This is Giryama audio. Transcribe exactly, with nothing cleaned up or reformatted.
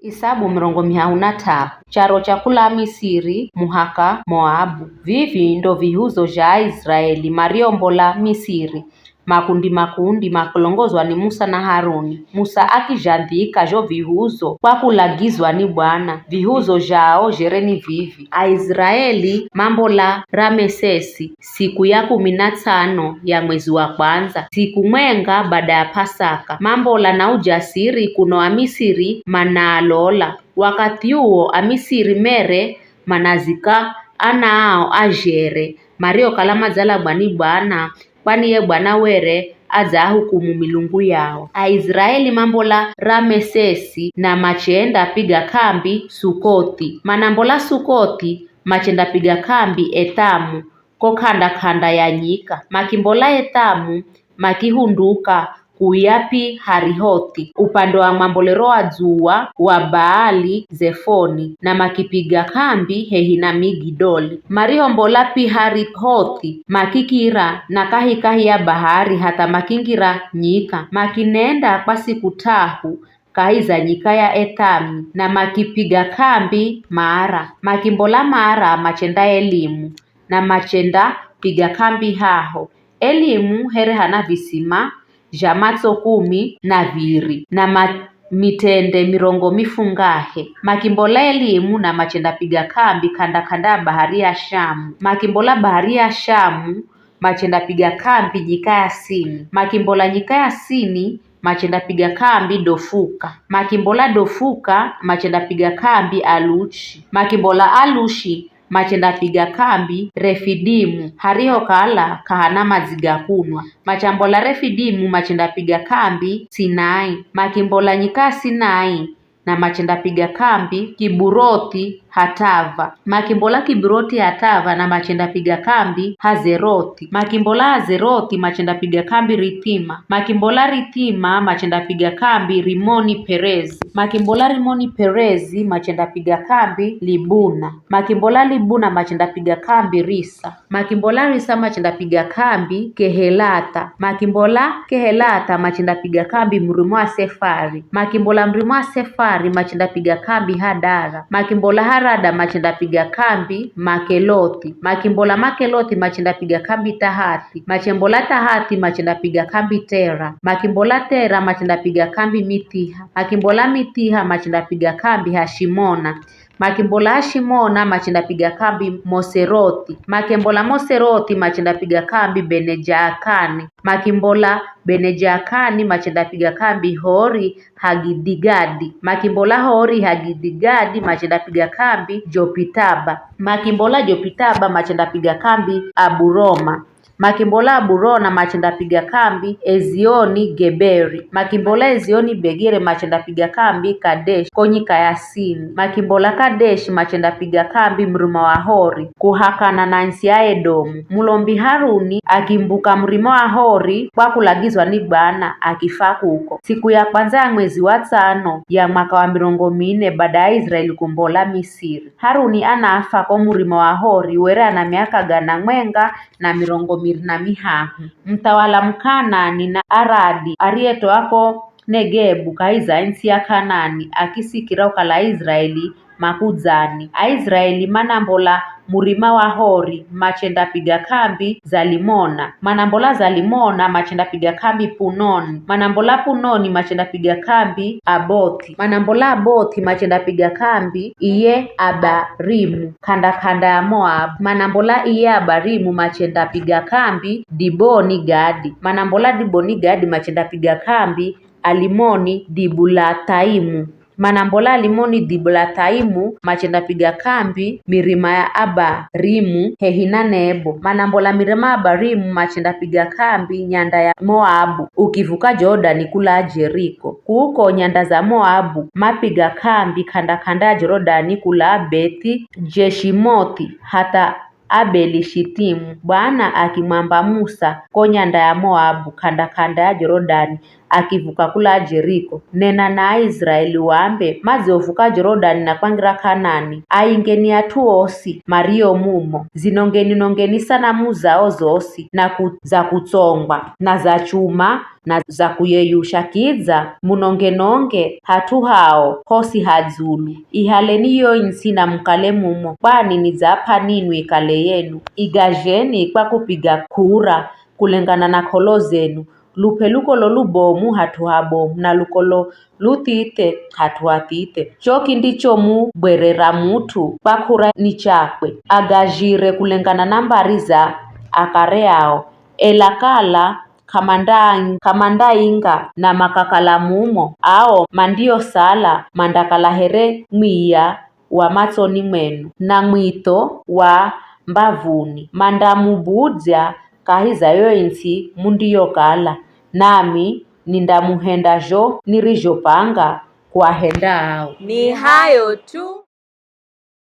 Isabu mirongo mihahu na t'ahu. Charo cha kula Misiri muhaka Moabu. Vivi ndo vihuzo zha Aiziraeli mariombola Misiri, makundi makundi, makulongozwa ni Musa na Haruni. Musa akizhandhika zho vihuzo kwa kulagizwa ni Bwana. Vihuzo zhao zhere ni vivi: Aiziraeli mambola Ramesesi siku ya kumi na tsano ya mwezi wa kwanza, siku mwenga bada ya P'asaka. Mambola na ujasiri kuno Amisiri manaalola. Wakathi uwo Amisiri mere manazika ana ao azhere, mariokala madzalagwa ni Bwana, kwani ye Bwana were adzaahukumu milungu yao. Aiziraeli mambola Ramesesi na machendapiga k'ambi Sukothi. Manambola Sukothi, machendapiga k'ambi Ethamu, ko k'anda-k'anda ya nyika. Makimbola Ethamu, makihunduka kuuya Pi-Harihothi, upande wa mwambolero wa dzuwa wa Baali-Zefoni, na makipiga k'ambi hehi na Migidoli. Marihombola Pi-Harihothi, makikira na kahikahi ya bahari hatha makingira nyika. Makinenda kwa siku t'ahu kahi za nyika ya Ethami, na makipiga k'ambi Maara. Makimbola Maara machenda Elimu, na machendapiga k'ambi haho. Elimu here hana visima zha matso kumi na viri, na ma-, mitende mirongo mifungahe. Makimbola Elimu na machendapiga k'ambi k'anda-k'anda ya bahari ya Shamu. Makimbola bahari ya Shamu machendapiga k'ambi nyika ya Sini. Makimbola nyika ya Sini machendapiga k'ambi Dofuka. Makimbola Dofuka machendapiga k'ambi Alushi. Makimbola Alushi machendapiga k'ambi Refidimu, harihokala k'ahana madzi ga kunwa. Machambola Refidimu machendapiga k'ambi Sinai. Makimbola nyika ya Sinai na machendapiga k'ambi Kiburothi Hatava. Makimbola Kiburothi Hatava na machendapiga k'ambi Hazerothi. Makimbola Hazerothi machendapiga k'ambi Rithima. Makimbola Rithima machendapiga k'ambi Rimoni Perezi. Makimbola Rimoni Perezi machendapiga k'ambi Libuna. Makimbola Libuna machendapiga k'ambi Risa. Makimbola Risa machendapiga k'ambi Kehelatha. Makimbola Kehelatha machendapiga k'ambi murima wa Sefari. Makimbola murima wa Sefari machendapiga k'ambi Hadara. Makimbola Harada machendapiga k'ambi Makelothi. Makimbola Makelothi machendapiga k'ambi Tahathi. Makimbola Tahathi machendapiga k'ambi Tera. Makimbola Tera machendapiga k'ambi Mithiha. Makimbola Mithiha machendapiga k'ambi Hashimona. Makimbola Hashimona machendapiga k'ambi Moserothi. Makimbola Moserothi machendapiga k'ambi Benejaakani. Makimbola Benejaakani machendapiga k'ambi Hori Hagidigadi. Makimbola Hori Hagidigadi machendapiga k'ambi Jopitaba. Makimbola Jopitaba machendapiga k'ambi Aburoma. Makimbola Aburona machendapiga k'ambi Ezioni Geberi. Makimbola Ezioni Begere machendapiga k'ambi Kadeshi ko nyika ya Sini. Makimbola Kadeshi machendapiga k'ambi murima wa Hori, kuhakana na nsi ya Edomu. Mulombi Haruni akimbuka murima wa Hori kwa kulagizwa ni Bwana, akifa kuko. Siku ya kwanza ya mwezi wa tsano ya mwaka wa mirongo mine bada ya Israeli kumbola Misiri. Haruni anafa ko murima wa Hori were ana miaka gana mwenga na mirongo miri na mihahu. Muthawala Mukanani na Aradi ariyetoa ko Negebu kahi za ntsi ya Kanani akisikira ukala Aiziraeli makudzani. Aiziraeli manambola murima wa Hori machendapiga k'ambi Zalimona. Manambola Zalimona machendapiga k'ambi Punoni. Manambola Punoni machendapiga k'ambi Abothi. Manambola Abothi machendapiga k'ambi Iye Abarimu, k'anda-k'anda ya Moabu. Manambola Iye Abarimu machendapiga k'ambi Diboni Gadi. Manambola Diboni Gadi machendapiga k'ambi Alimoni Dibulataimu. Manambola Alimoni Dibulataimu machendapiga k'ambi mirima ya Abarimu hehi na Nebo. Manambola mirima ya Abarimu machendapiga k'ambi nyanda ya Moabu, ukivuka Jorodani kula Jeriko. Kuko nyanda za Moabu mapiga k'ambi k'anda-k'anda ya Jorodani kula Bethi Jeshimothi hatha Abeli Shitimu. Bwana akimwamba Musa ko nyanda ya Moabu k'anda-k'anda ya Jorodani, akivuka kula Jeriko. Nena na Aiziraeli waambe, madze uvuka Jorodani na kwangira K'anani. Aingeni at'u osi mario mumo, zinongeni-nongeni sanamu zao zosi na ku, za kutsongwa na za chuma na za kuyeyusha, kidza munonge-nonge hat'u hao hosi ha dzulu. Ihaleni yo ntsi na mukale mumo, kwani nidzap'a ninwi ikale yenu. Igazheni kwa kupiga k'ura kulengana na k'olo zenu, lup'e lukolo lubomu hat'u habomu, na lukolo luthithe hat'u hathithe. Cho kindichomubwerera mut'u kwa k'ura ni chakwe, agazhire kulengana na mbari za akare ao. Ela kala k'amanda-, k'amandainga na makakala mumo, ao mandiosala mandakala here mwiya wa matsoni mwenu, na mwitho wa mbavuni. Mandamubudzya kahi za yo ntsi mundiyokala, nami nindamuhenda zho nirizhopanga kuahenda ao. Ni hayo tu.